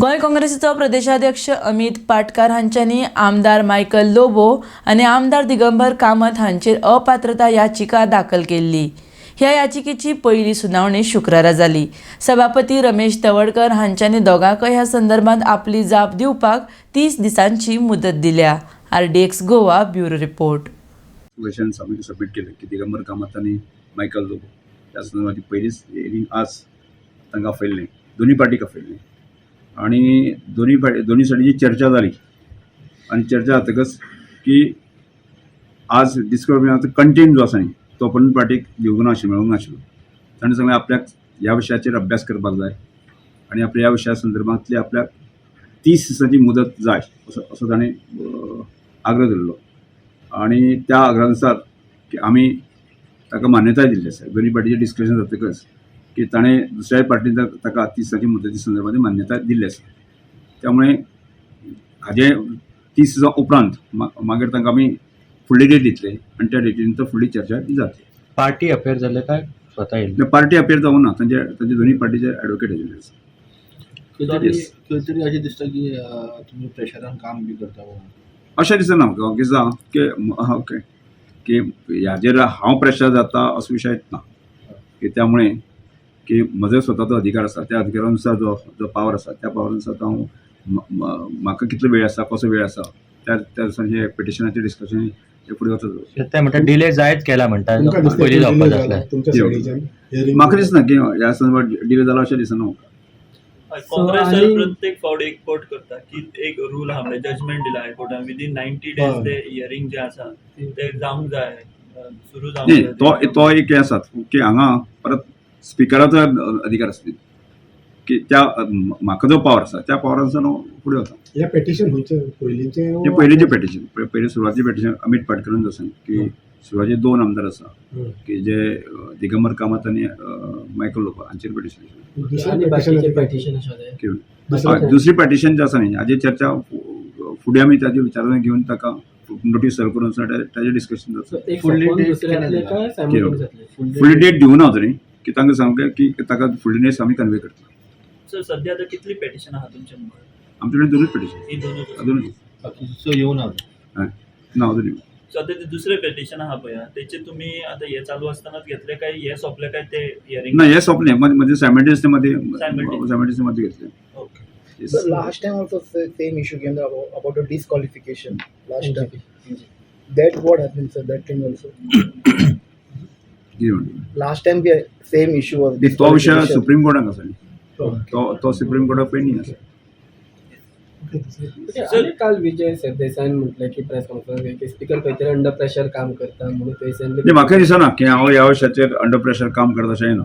गोंय काँग्रेसीचो प्रदेशाध्यक्ष अमित पाटकार हांच्यांनी आमदार मायकल लोबो आनी आमदार दिगंबर कामत हांचेर अपात्रता याचिका दाखल केल्ली. ह्या याचिकेची पयली सुनावणी शुक्रारा जाली. सभापती रमेश तवडकर हांच्यांनी दोगांकय ह्या संदर्भात आपली जाप दिवपाक 30 दिसांची मुदत दिल्या. RDX Goa, bureau report. Question आमी सबमीट केलें की दिगंबर कामत आनी मायकल लोबो ह्या संदर्भात पयलीच हियरींग आज तांकां आपयल्लें, दोनूय पार्टीक आपयल्लें आनी दोनूय पार्टी दोनूय सायडीची चर्चा जाली आनी चर्चा जातकच की आज डिस्कवर कंटेंट जो आसा न्ही, तो ओपोनंट पार्टीक दिवंक नाशिल्लो, मेळूंक नाशिल्लो. ताणें सांगलें, आपल्याक ह्या विशयाचेर अभ्यास करपाक जाय आनी आपल्या ह्या विशया संदर्भांतली आपल्याक 30 दिसांची मुदत जाय, असो ताणें आग्रह धरलो आनी त्या आग्रहानुसार की आमी ताका मान्यताय दिल्ली आसा. दोनूय पार्टीचें डिस्कशन जातकच की ताणें दुसऱ्याय पार्टीन ताका 30 दिसांची मुदती संदर्भात मान्यताय दिल्ली आसा. त्यामुळे हाजे 30 दिसां उपरांत मागीर तांकां आमी फुडली डेट दितले आनी त्या डेटी नंतर फुडली चर्चा ही जातली. पार्टी अफेअर जाले काय स्वता येयल्ले? पार्टी अपेर जावं ना, तांचे दोनूय पार्टीचे एडवोकेट आशिल्ले आसा. खंय तरी खंय तरी अशें दिसता की तुमी प्रेशरान काम बी करता म्हणून. अशें दिसना म्हाका. कितें जाता की, ओके, की हाजेर हांव प्रेशर जाता असो विशय ना, की त्यामुळे की म्हजो स्वताचो अधिकार आसा, त्या अधिकारानुसार जो जो पावर आसा, त्या पावरानुसार हांव म्हाका कितलो वेळ आसा, कसो वेळ आसा, त्या त्या दिसा हे पिटिशनाचें डिस्कशन हे फुडें वचत. ते म्हणटा डिले जायत केला म्हणटा. तुमकां दिसता पयलीं की जावपाक delay जाय जाला आसलें. तुमच्या सायडीच्यान hearing? म्हाका दिसना की ह्या संदर्भात डिले जाला अशें दिसना म्हाका. काँग्रेस आणि- प्रत्येक फावट एक कोर्ट करता की एक रूल आहा, म्हणजे जजमेंट दिला हायकोर्टान, विदीन 90 डेज ते हियरींग जे आसा ते जावंक जाय, सुरू जावंक न्ही, जाय. तो तो एक हें आसा की हांगा परत स्पिकराचो अधिकार आसता की त्या म्हाका जो पावर आसा, त्या पावरानुसार हांव फुडें वता. हे पेटिशन खंयचें, पयलींचें? हे पयलींचें पेटिशन, पयलीं सुरवाती पेटिशन अमित पाटकरान आसा की सुरवाती दोन आमदार आसा की जे दिगंबर कामत आनी मायकल लोबो हांचेर पेटिशन आशिल्लें. दुसरें आनी पेटिशन बाकीचे पेटिशन आसा ते? दुसरें दुसरी पेटिशन जें आसा न्ही, हाजी चर्चा फुडें आमी ताजे विचारान घेवन ताका नोटीस सर्व करून ताजें डिस्कशन जाता. एक फुडली सोंपोवन date दुसरें केन्ना जातलें दिला? काय सायमल्टेनियस जातलें? फुडली डेट दिवना अजून, की तांकां सांगलें की ताका फुडली डेट्स आमी कन्वे करतले. सर, सध्या आता कितली पेटिशन आहा तुमच्या मुखार? आमचे कडेन दोनूच पेटिशन. ही दोनूच आसा. दोनूच. बाकीचो येवना अजून. ना, अजून येवना. सो आता ते दुसरे पेटिशन आहा पळय, तेचे तुमी आता हे चालू आसतनाच घेतले काय हे सोंपले काय ते हियरींग? ना, हे सोंपलें. मदें मदें सायमल्टेनियसली मदें Simultaneous. Simultaneously मदें घेतलें. Okay. Yes. So last time also same issue came up about the disqualification last time. That what happened, sir? That thing also. कितें म्हणटा? Last time we same issue was तो विशय disqualification. Supreme कोर्टाक आसा न्ही, तो तो सुप्रीम कोर्टाक पेंडींग आसा. Okay, आनी काल विजय सरदेसायन म्हटलें की प्रेस कॉन्फरन्स की स्पीकर खंय तरी अंडर प्रेशर काम करता म्हणून थंयसर म्हाका दिसना की हांव ह्या विशयाचेर अंडर प्रेशर काम करता अशें ना.